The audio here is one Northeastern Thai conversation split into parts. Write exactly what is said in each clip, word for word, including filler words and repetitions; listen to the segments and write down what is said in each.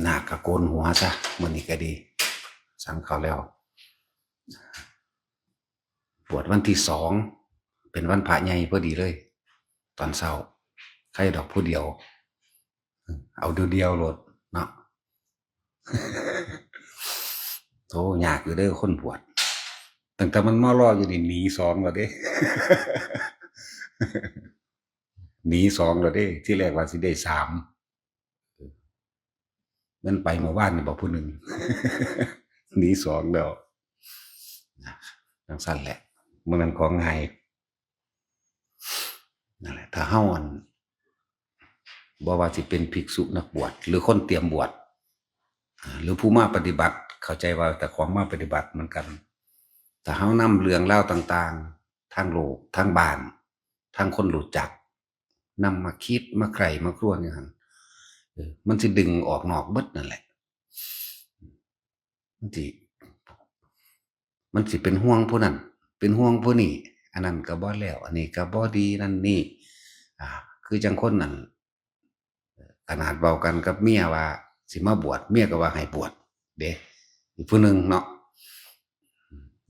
นาคก็โกนหัวซะ มื้อนี้ก็ดี สังเขาแล้ว บวชวันที่สอง เป็นวันพระใหญ่พอดีเลย ตอนเช้า ใครดอกผู้เดียว เอาเดียวๆโลดเนาะ โอ้ ยากอยู่เด้อคนบวช ตั้งแต่มันมารออยู่นี่ หนีสองแล้วเด้ หนีสองแล้วเด้ ที่แรกว่าสิได้สาม มันไปเมื่อวานนี่บอกผู้หนึ่ง หนีสองแล้ว จั่งซั่นแหละ มันเป็นของง่าย นั่นแหละ ถ้าเฮาอัน บ่ว่าสิเป็นภิกษุนักบวช หรือคนเตรียมบวช อ่า หรือผู้มาปฏิบัติ เข้าใจว่าแต่ของมาปฏิบัติเหมือนกัน ถ้าเฮานำเรื่องราวต่างๆ ทางโลก ทางบ้าน ทางคนรู้จัก นำมาคิด มาใคร่ มาครวญอยู่หั่น เออ มันสิดึงออกนอกเบิดนั่นแหละ มันสิ มันสิเป็นห่วงผู้นั้น เป็นห่วงผู้นี้ อันนั้นก็บ่แล้ว อันนี้ก็บ่ดี นั่นนี่ อ่า คือจั่งคนนั้น ขนาดเว้ากันกับเมียว่าสิมาบวช เมียก็ว่าให้บวชเด้ อีกผู้หนึ่งเนาะ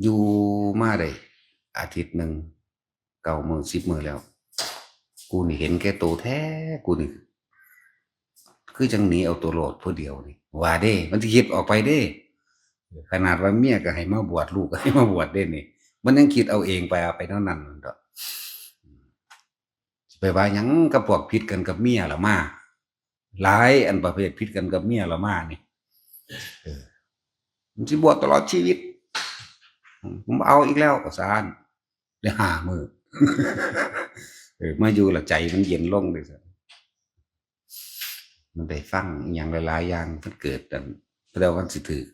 อยู่มาได้อาทิตย์หนึ่ง เก้ามื้อ สิบมื้อแล้ว กูนี่เห็นแก่โตแท้ กูนี่ คือจั่งหนีเอาตัวรอดผู้เดียวนี่ ว่าเด้ มันสิคิดออกไปเด้ ขนาดว่าเมียก็ให้มาบวช ลูกก็ให้มาบวชเด้นี่ มันยังคิดเอาเองไป เอาไปเท่านั้นดอก สิไปว่าหยังกับพวกผิดกันกับเมียละมา หลายอันประเภทผิดกันกับเมียละมานี่ เออ มันสิบวชตลอดชีวิต ผมเอาอีกแล้ว ก็ซ่าน ได้ห้ามื้อ เออ มาอยู่ละใจมันเย็นลงเลย มันได้ฟังอหย่างหลายๆอย่าง มันเกิดกัน แล้วมันสิถือ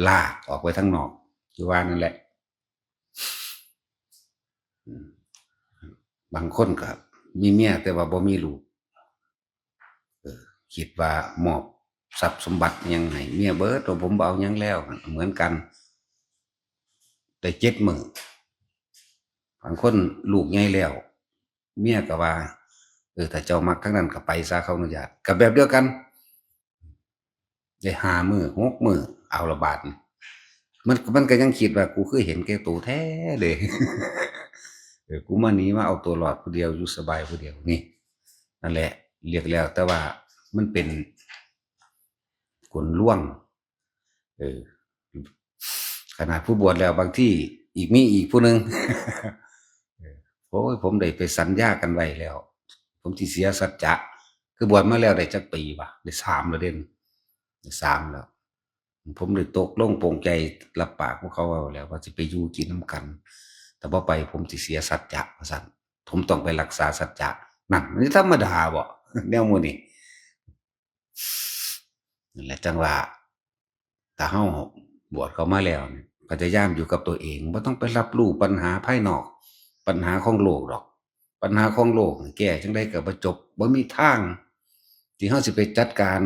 ลากออกไปทางนอก คือว่านั่นแหละ อืม บางคนก็มีเมียแต่ว่าบ่มีลูก เออ คิดว่ามอบทรัพย์สมบัติหยังให้เมียเบิด ว่าผมบ่เอาหยังแล้ว เหมือนกัน ได้เจ็ดมื้อ บางคนลูกใหญ่แล้ว เมียก็ว่า เออ ถ้าเจ้ามักทางนั้นก็ไปซะ เขาอนุญาต ก็แบบเดียวกัน ได้ห้ามื้อ หกมื้อ เอาละบาดนี่ มัน มันก็ยังคิดว่ากูคือเห็นแก่โตแท้เลย เออ กูมาหนีมาเอาตัวรอดผู้เดียว อยู่สบายผู้เดียวนี่ นั่นแหละ เรียกแล้ว แต่ว่ามันเป็นกลลวง เออ ขนาดผู้บวชแล้วบางทีอีกมีอีกผู้หนึ่ง เออ โอ้ย ผมได้ไปสัญญากันไว้แล้ว ผมสิเสียสัจจะ คือบวชมาแล้วได้จักปีวะ ได้สามแล้วเด้ ได้สามแล้ว ผมได้ตกลงปลงใจรับปากพวกเขาเอาแล้ว ว่าสิไปอยู่กินนำกัน แต่บ่ไปผมสิเสียสัจจะ ว่าซั่น ผมต้องไปรักษาสัจจะ นั่น มันธรรมดาบ่ แนวหมู่นี้ นั่นแหละจั่งว่า ถ้าเฮาบวชเข้ามาแล้วนี่ พยายามอยู่กับตัวเอง บ่ต้องไปรับรู้ปัญหาภายนอก ปัญหาของโลกดอก ปัญหาของโลกนี่แก้จั่งใดก็บ่จบ บ่มีทาง ที่เฮาสิไปจัดการ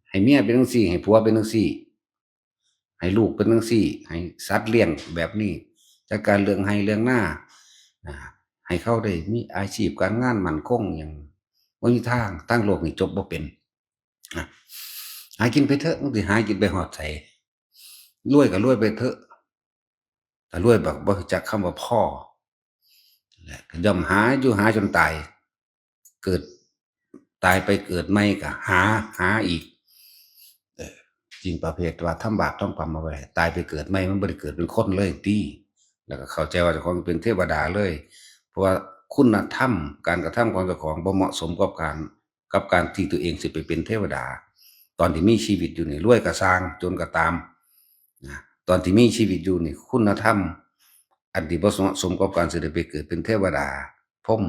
ให้เมียเป็นจั่งซี้ ให้ผัวเป็นจั่งซี้ ให้ลูกเป็นจั่งซี้ ให้สัตว์เลี้ยงแบบนี้ จัดการเรื่องไร่เรื่องนา อ่า ให้เขาได้มีอาชีพการงานมั่นคงหยัง บ่มีทาง ทางโลกนี่จบบ่เป็น อ่ะ หากินไปเถอะ มึงสิหากินไปฮอดไส รวยก็รวยไปเถอะ ถ้ารวยแบบบ่รู้จักคำว่าพอ และก็ย่อมหาอยู่หาจนตาย เกิด ตายไปเกิดใหม่ก็หา หาอีก เออ สิ่งประเภทว่าทำบาปทำกรรมเอาไว้ ตายไปเกิดใหม่มันบ่ได้เกิดเป็นคนเลยติ แล้วก็เข้าใจว่าเจ้าของเป็นเทวดาเลย เพราะว่าคุณธรรม การกระทำของเจ้าของบ่เหมาะสมกับการ กับการที่ตัวเองสิไปเป็นเทวดา ตอนที่มีชีวิตอยู่นี่ รวยก็ซ่าง จนก็ตาม นะ ตอนที่มีชีวิตอยู่นี่ คุณธรรม อันที่บ่เหมาะสมกับการสิได้ไปเกิดเป็นเทวดา พรหม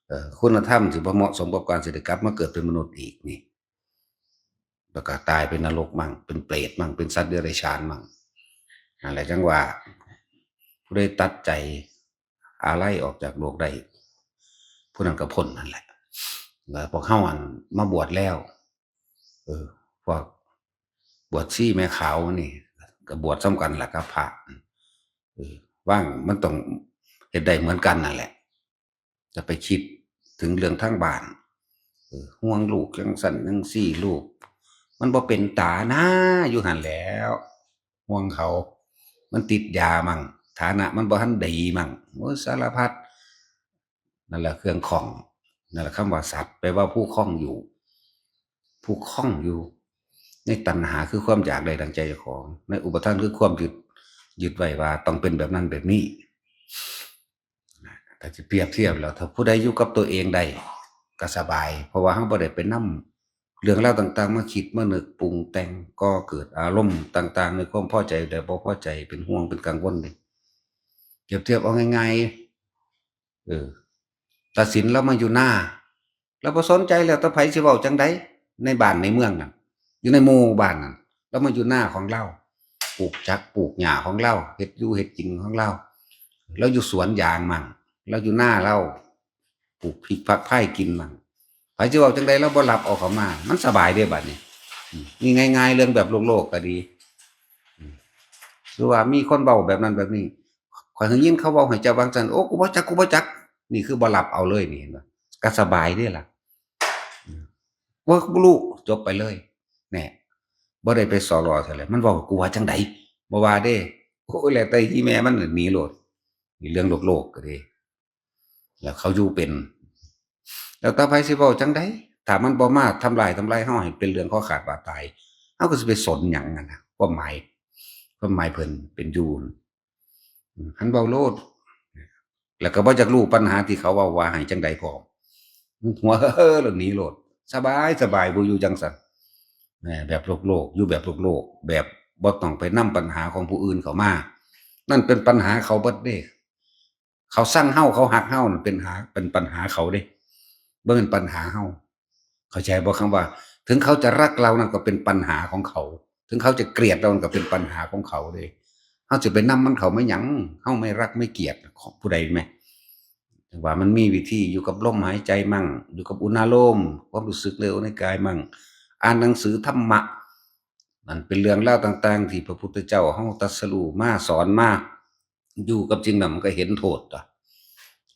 เอ่อ คุณธรรมที่บ่เหมาะสมกับการสิได้กลับมาเกิดเป็นมนุษย์อีกนี่ แล้วก็ตายเป็นนรกมั่ง เป็นเปรตมั่ง เป็นสัตว์เดรัจฉานมั่ง นั่นแหละจั่งว่า ผู้ใดตัดใจอาลัยออกจากโลกได้ ผู้นั้นก็พ้นนั่นแหละ แล้วพวกเฮาอันมาบวชแล้ว เออ พวกบวชชีแม่ขาวนี่ ก็บวชส่ำกันล่ะกับพระ เออ ว่างมันต้องเฮ็ดได้เหมือนกันนั่นแหละ จะไปคิดถึงเรื่องทางบ้าน เออ ห่วงลูกจั่งซั้นจั่งซี้ ลูก มันบ่เป็นตาหน้าอยู่หั่นแหล้ว ห่วงเขา มันติดยามั่ง ฐานะมันบ่ทันดีมั่ง โอ้ย สารพัด นั่นแหละเครื่องข้อง นั่นแหละคำว่าสัตว์ แปลว่าผู้ข้องอยู่ ผู้ข้องอยู่ ในตัณหาคือความอยากได้ดังใจเจ้าของ ในอุปาทานคือความยึด ยึดไว้ว่าต้องเป็นแบบนั้นแบบนี้ ถ้าจะเปรียบเทียบแล้ว ถ้าผู้ใดอยู่กับตัวเองได้ ก็สบาย เพราะว่าเราบ่ได้ไปนำเรื่องราวต่างๆ มาคิดมานึกปรุงแต่ง ก่อเกิดอารมณ์ต่างๆ ในความพอใจและบ่พอใจ เป็นห่วงเป็นกังวลเลย เปรียบเทียบเอาง่ายๆ เออ ตัดสินเรามาอยู่หน้า เราบ่สนใจแล้วแต่ไผสิเว้าจังใด ในบ้านในเมืองนั่น อยู่ในหมู่บ้านนั่น เรามาอยู่หน้าของเรา ปลูกผักปลูกหญ้าของเรา เฮ็ดอยู่เฮ็ดกินของเรา เราอยู่สวนยางมั่ง เราอยู่หน้าเรา ปลูกพริกผักไผ่กินมั่ง ไผสิเว้าจังใดเราบ่รับเอาเข้ามา มันสบายเด้บัดนี้ อืม นี่ง่ายๆ เรื่องแบบโลกๆ ก็ดี อืม หรือว่ามีคนเว้าแบบนั้นแบบนี้ ข้อยได้ยินเขาเว้าให้เจ้าว่าจั่งซั่น โอ้ กูบ่จัก กูบ่จัก นี่คือบ่รับเอาเลยนี่ เห็นบ่ ก็สบายเด้ล่ะ อืม บ่ บ่รู้ จบไปเลย แน่ บ่ได้ไปสอหลอใส่เลย มันเว้ากูว่าจั่งใด บ่ว่าเด้ โอ้ย แล้วแต่อีแม่มันน่ะหนีโลด นี่เรื่องโลกๆ ก็ดี แล้วเขาอยู่เป็น แล้วแต่ไผสิเว้าจั่งใด ถ้ามันบ่มาทำลาย ทำลายเฮาให้เป็นเรื่องคอขาดบาดตาย เฮาก็สิไปสนหยังนั่นน่ะ ความหมาย ความหมายเพิ่นเป็นอยู่ อืม หันเว้าโลด แล้วก็บ่อยากรู้ปัญหาที่เขาเว้าว่าให้จั่งใดพร้อม หัวเฮ้อๆ แล้วหนีโลด สบาย สบาย บ่อยู่จั่งซั่น แหม แบบโลกๆ อยู่แบบโลกๆ แบบบ่ต้องไปนำปัญหาของผู้อื่นเข้ามา นั่นเป็นปัญหาเขาเบิดเด้ เขาซังเฮา เขาฮักเฮานั่นเป็นหา เป็นปัญหาเขาเด้ บ่แม่นปัญหาเฮา เข้าใจบ่ คำว่า ถึงเขาจะรักเรานั่นก็เป็นปัญหาของเขา ถึงเขาจะเกลียดเรานั่นก็เป็นปัญหาของเขาเด้ เฮาสิไปนำมันเข้ามาหยัง เฮาไม่รักไม่เกลียดของผู้ใดแหม แต่ว่ามันมีวิธีอยู่กับลมหายใจมั่ง อยู่กับอุณาโลม ความรู้สึกในในกายมั่ง อ่านหนังสือธรรมะ นั่นเป็นเรื่องราวต่างๆ ที่พระพุทธเจ้าเฮาตรัสรู้มา สอนมา อยู่กับสิ่งนั้นมันก็เห็นโทษตั๊ว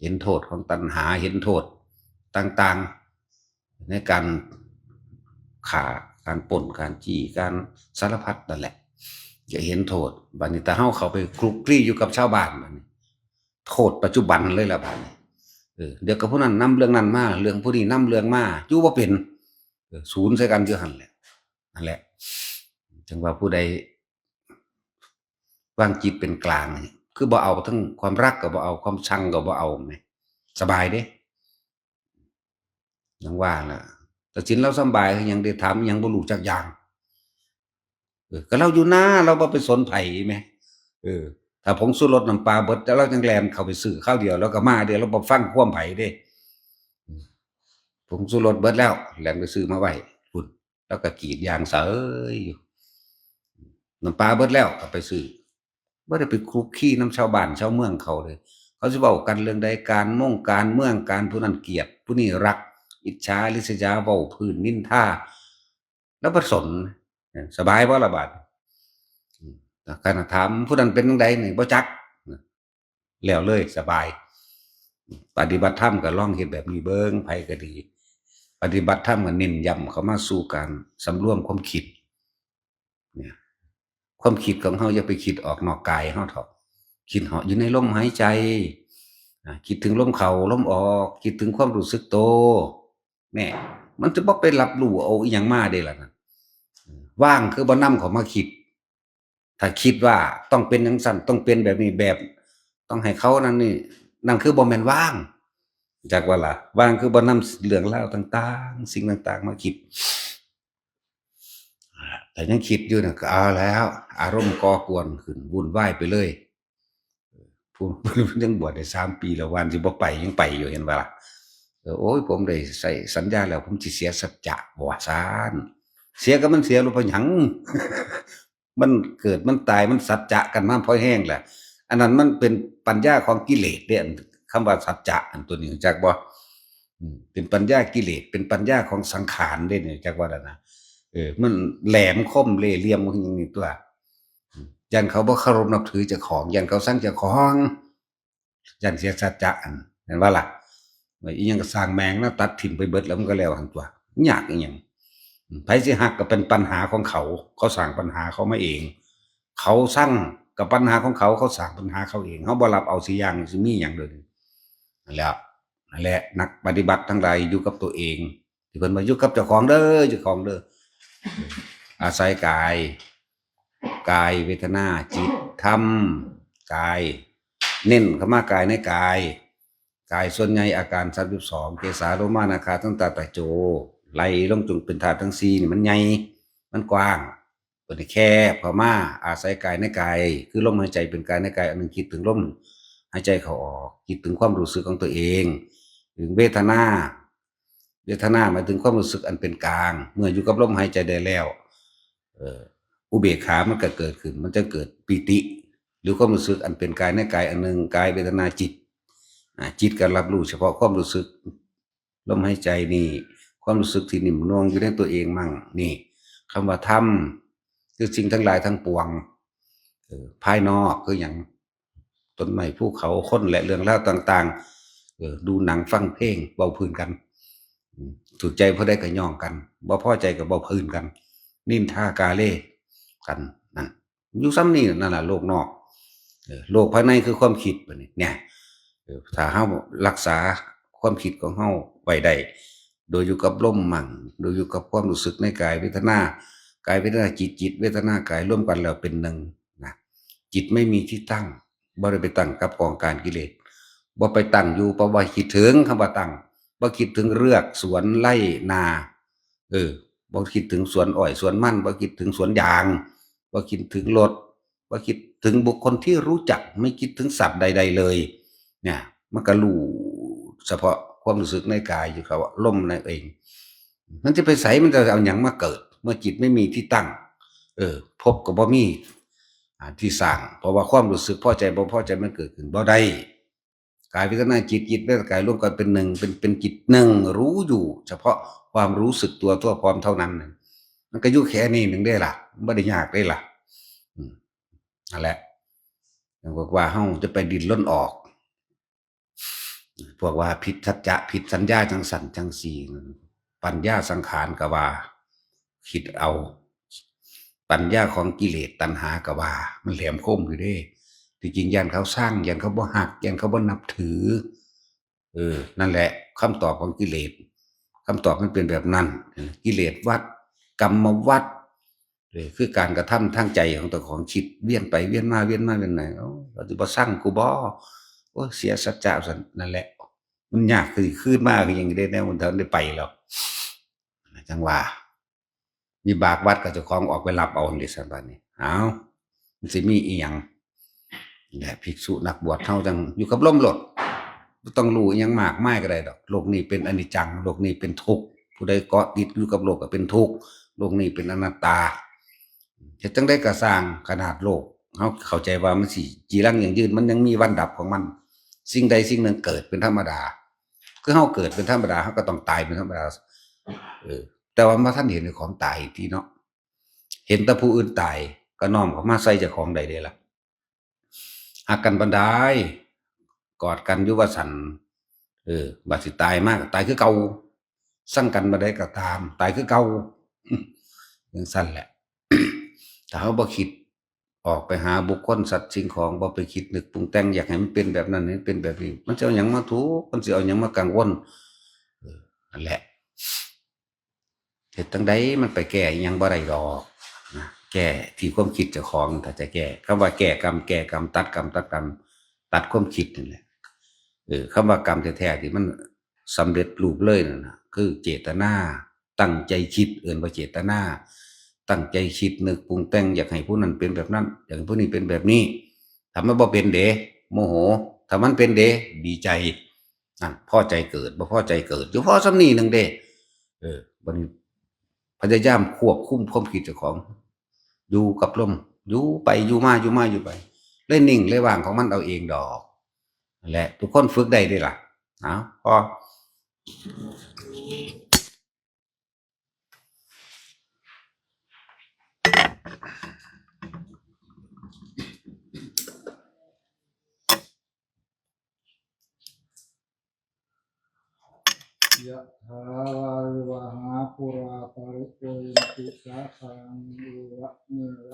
เห็นโทษของตัณหา เห็นโทษต่างๆ ในการฆ่า การปล้น การจี้ การสารพัดนั่นแหละ จะเห็นโทษ บัดนี้ถ้าเฮาเข้าไปคลุกคลีอยู่กับชาวบ้านบัดนี้ โทษปัจจุบันเลยล่ะบัดนี้ เออ เดี๋ยวก็ผู้นั้นนำเรื่องนั้นมา เรื่องผู้นี้นำเรื่องมา อยู่บ่เป็น เออ ศูนย์ใส่กันอยู่หั่นแหละ นั่นแหละ จั่งว่าผู้ใดวางจิตเป็นกลางนี่ คือบ่เอาทั้งความรักก็บ่เอา ความชังก็บ่เอาแหม สบายเด้ จั่งว่าล่ะ ตัดสินเราสำบาย ยังได้ถาม ยังบ่รู้จักอย่าง เออ ก็เราอยู่หน้า เราบ่ไปสนไผแหม เออ ถ้าผงชูรสน้ำปลาเบิด แล้วเราจั่งแล่นเข้าไปซื้อคราวเดียว แล้วก็มาเด้ เราบ่ฟังความไผเด้ ผงชูรสเบิดแล้ว แล่นไปซื้อมาไว้ พุ้น แล้วก็กรีดยางเสยอยู่ น้ำปลาเบิดแล้วก็ไปซื้อ บ่ได้ไปคลุกคลีนำชาวบ้านชาวเมืองเขาเลย เขาสิเว้ากันเรื่องใด การมงการเมือง การผู้นั้นเกลียด ผู้นี้รัก อิจฉาริษยา เว้าพื้นนินทา แล้วบ่สน สบายบ่ล่ะบาด อืม คันถามผู้นั้นเป็นจั่งใดนี่ บ่จัก แล้วเลย สบาย ปฏิบัติธรรมก็ลองเฮ็ดแบบนี้เบิ่ง ไผก็ดี ปฏิบัติธรรมก็เน้นย้ำเข้ามาสู่การสำรวมความคิด เนี่ย ความคิดของเฮาอย่าไปคิดออกนอกกายเฮาเถาะ คิดเหาะอยู่ในลมหายใจ อ่า คิดถึงลมเข้าลมออก คิดถึงความรู้สึกโต แน่ มันจะบ่ไปรับรู้เอาอิหยังมาเด้ล่ะนั่น ว่างคือบ่นำเข้ามาคิด ถ้าคิดว่าต้องเป็นจั่งซั้น ต้องเป็นแบบนี้ แบบ ต้องให้เขานั่นนี่ นั่นคือบ่แม่นว่าง จักว่าล่ะ ว่างคือบ่นำเรื่องราวต่างๆ สิ่งต่างๆ มาคิด แต่ยังคิดอยู่น่ะ ก็เอาแล้ว อารมณ์ก่อกวนขึ้น วุ่นวายไปเลย ผู้ ยังบวชได้สามปีแล้ว ว่าสิบ่ไป ยังไปอยู่ เห็นบ่ล่ะ เออ โอ้ย ผมได้ใส่สัญญาแล้ว ผมสิเสียสัจจะ ว่าซั่น เสียก็มันเสีย รู้เป็นหยัง มันเกิดมันตาย มันสัจจะกันมาพอแฮงแหละ อันนั้นมันเป็นปัญญาของกิเลสเด้ อันคำว่าสัจจะอันตัวนี้ รู้จักบ่ อืม เป็นปัญญากิเลส เป็นปัญญาของสังขารเด้นี่ จักว่าแล้วนะ เออ มันแหลมคมเล่ห์เหลี่ยมอย่างนี้ตัว อืม ย้านเขาบ่เคารพนับถือเจ้าของ ย้านเขาซังเจ้าของ ย้านเสียสัจจะอัน เห็นบ่ล่ะ ว่าอีหยังก็ซ่างแม่งนะ ตัดถิ่มไปเบิดแล้วมันก็แล้วหั่นตัวยากอีหยัง ไผสิฮักก็เป็นปัญหาของเขา เขาสร้างปัญหาเขามาเอง เขาซังกับปัญหาของเขา เขาสร้างปัญหาเขาเอง เขาบ่รับเอาสิอย่างสิมีอย่างเดียวนี้นั่นแหละ นั่นแหละ นักปฏิบัติทั้งหลายอยู่กับตัวเอง ที่เพิ่นว่าอยู่กับเจ้าของเด้อ เจ้าของเด้อ อาศัยกาย กายเวทนาจิตธรรม กาย เน้นเข้ามากายในกาย กายส่วนใหญ่อาการสามสิบสอง เกสาโลมานาคาทันตาตะโจ ไล่ลงจนเป็นธาตุทั้งสี่นี่มันใหญ่ มันกว้าง เพิ่นให้แคบเข้ามา อาศัยกายในกาย คือลมหายใจเป็นกายในกายอันหนึ่ง คิดถึงลมหายใจเข้าออก คิดถึงความรู้สึกของตัวเอง ถึงเวทนา เวทนาหมายถึงความรู้สึกอันเป็นกลาง เมื่ออยู่กับลมหายใจได้แล้ว เอ่อ อุเบกขามันก็เกิดขึ้น มันจะเกิดปีติ หรือความรู้สึกอันเป็นกายในกายอันหนึ่ง กายเวทนาจิต อ่า จิตก็รับรู้เฉพาะความรู้สึก ลมหายใจนี่ ความรู้สึกที่นิ่มนวลอยู่ในตัวเองมั่ง นี่ คำว่าธรรม คือสิ่งทั้งหลายทั้งปวง เอ่อ ภายนอกคือหยัง ต้นไม้ภูเขาคนและเรื่องราวต่างๆ เออ ดูหนังฟังเพลงเว้าพื้นกัน อืม ถูกใจผู้ใดก็ย่องกัน บ่พอใจก็เว้าพื้นกัน นินทากาเลกัน นั่น อยู่ส่ำนี่นั่นล่ะโลกนอก เออ โลกภายในคือความคิดบัดนี้ เนี่ย เออ ถ้าเฮารักษาความคิดของเฮาไว้ได้ โดยอยู่กับลมมั่ง โดยอยู่กับความรู้สึกในกายเวทนา กายเวทนาจิต จิตเวทนากายรวมกันแล้วเป็นหนึ่งนะ จิตไม่มีที่ตั้ง บ่ได้ไปตั้งกับกองการกิเลส บ่ไปตั้งอยู่ เพราะว่าคิดถึงคำว่าตั้ง บ่คิดถึงเรือกสวนไร่นา เออ บ่คิดถึงสวนอ้อยสวนมัน บ่คิดถึงสวนยาง บ่คิดถึงรถ บ่คิดถึงบุคคลที่รู้จัก ไม่คิดถึงสัตว์ใดๆเลย เนี่ย มันก็รู้เฉพาะความรู้สึกในกายอยู่ครับ ลมนั่นเอง มันจะไปไส มันจะเอาหยังมาเกิด เมื่อจิตไม่มีที่ตั้ง เออ ภพก็บ่มี อ่า ที่สร้าง เพราะว่าความรู้สึกพอใจบ่พอใจมันเกิดขึ้นบ่ได้ กายเวทนาจิต จิตเวทนากายรวมกันเป็นหนึ่ง เป็น เป็นจิตหนึ่ง รู้อยู่เฉพาะความรู้สึกตัวทั่วพร้อมเท่านั้นน่ะ มันก็อยู่แค่นี้หนึ่งเด้ล่ะ มันบ่ได้ยากเด้ล่ะ อืม นั่นแหละ ยังบอกว่าเฮาจะไปดิ้นรนออก พวกว่าผิดสัจจะ ผิดสัญญาจังซั่นจังซี่ ปัญญาสังขารก็ว่า คิดเอา ปัญญาของกิเลสตัณหาก็ว่า มันแหลมคมอยู่เด้ ที่จริงย้านเขาซัง ย้านเขาบ่ฮัก ย้านเขาบ่นับถือ เออ นั่นแหละคำตอบของกิเลส คำตอบมันเป็นแบบนั้น กิเลสวัฏ กรรมวัฏ เออ คือการกระทำทางใจของเจ้าของ คิดเวียนไปเวียนมา เวียนมาเวียนมา โอ้ เขาสิบ่ซังกูบ่ โอ้ เสียสัจจะซั่น นั่นแหละ มันยากคือคืนมาคือหยังได้แนวมันทันได้ไปหรอก จั่งว่า วิบากวัฏก็เจ้าของออกไปรับเอาหั่นเด้ซั่น บัดนี้ เอ้า มันสิมีอีหยัง และภิกษุนักบวชเฮาจั่งอยู่กับลมโลด บ่ต้องรู้อิหยังมากมายก็ได้ดอก โลกนี้เป็นอนิจจัง โลกนี้เป็นทุกข์ ผู้ใดเกาะติดอยู่กับโลกก็เป็นทุกข์ โลกนี้เป็นอนัตตา เฮ็ดจั่งใดก็ซ่าง ขนาดโลก เฮาเข้าใจว่ามันสิจีรังยั่งยืน มันยังมีวันดับของมัน สิ่งใดสิ่งหนึ่งเกิดเป็นธรรมดา คือเฮาเกิดเป็นธรรมดา เฮาก็ต้องตายเป็นธรรมดา เออ แต่ว่าบ่ทันเห็นของตายติเนาะ เห็นแต่ผู้อื่นตาย ก็น้อมเข้ามาใส่เจ้าของได้เด้ล่ะ ฮักกันปานใด กอดกันอยู่ว่าซั่น เออ บัดสิตายมาก็ตายคือเก่า ซังกันปานใดก็ตาม ตายคือเก่า จั่งซั่นแหละ ถ้าเฮาบ่คิดออกไปหาบุคคลสัตว์สิ่งของ บ่ไปคิดนึกปรุงแต่งอยากให้มันเป็นแบบนั้น ให้มันเป็นแบบนี้ มันสิเอาหยังมาทุกข์ มันสิเอาหยังมากังวล เออ นั่นแหละ เฮ็ดจั่งใดมันไปแก้อิหยังบ่ได้ดอกนะ แก้ที่ความคิดเจ้าของ ถ้าจะแก้ คำว่าแก้กรรม แก้กรรม ตัดกรรม ตัดกรรม ตัดความคิดนั่นแหละ เออ คำว่ากรรมแท้ๆที่มันสำเร็จรูปเลยนั่นน่ะ คือเจตนา ตั้งใจคิด เอิ้นว่าเจตนา ตั้งใจคิดนึกปรุงแต่ง อยากให้ผู้นั้นเป็นแบบนั้น อยากให้ผู้นี้เป็นแบบนี้ ถ้ามันบ่เป็นเด้ โมโห ถ้ามันเป็นเด้ ดีใจ นั่น พอใจเกิด บ่พอใจเกิด อยู่พอส่ำนี้หนึ่งเด้ เออ บัดนี้พยายามควบคุมความคิดเจ้าของ อยู่กับลม อยู่ไป อยู่มา อยู่มา อยู่ไป เลยนิ่ง เลยว่างของมันเอาเองดอก นั่นแหละ ทุกคนฝึกได้เด้ล่ะ เอา พอ ยะถาวาริวหาปูราปริปูเรนติสาคารัง เอวะเมวะ